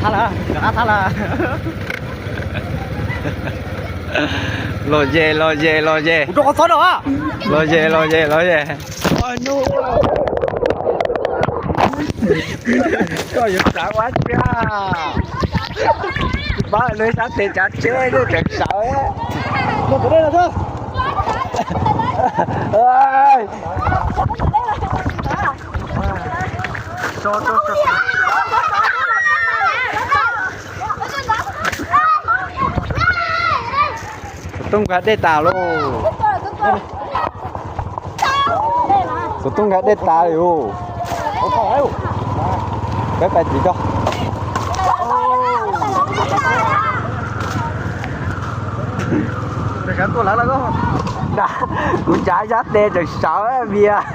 Thab lawm, rov qab thab lawm. Los ze, los ze, los ze. Kuv rau qhov txob no. Los ze, los ze, los ze. Koj yuav sawv ua cas? Tsis paub lub sab tes tsav tsheb lub tseem sawv. Kuv tub nkag dej tas lauj. Kuv tub nkag dej tas li lauj. Peb pais tim ko. Kuv tsav sab tes tseem sawv vias.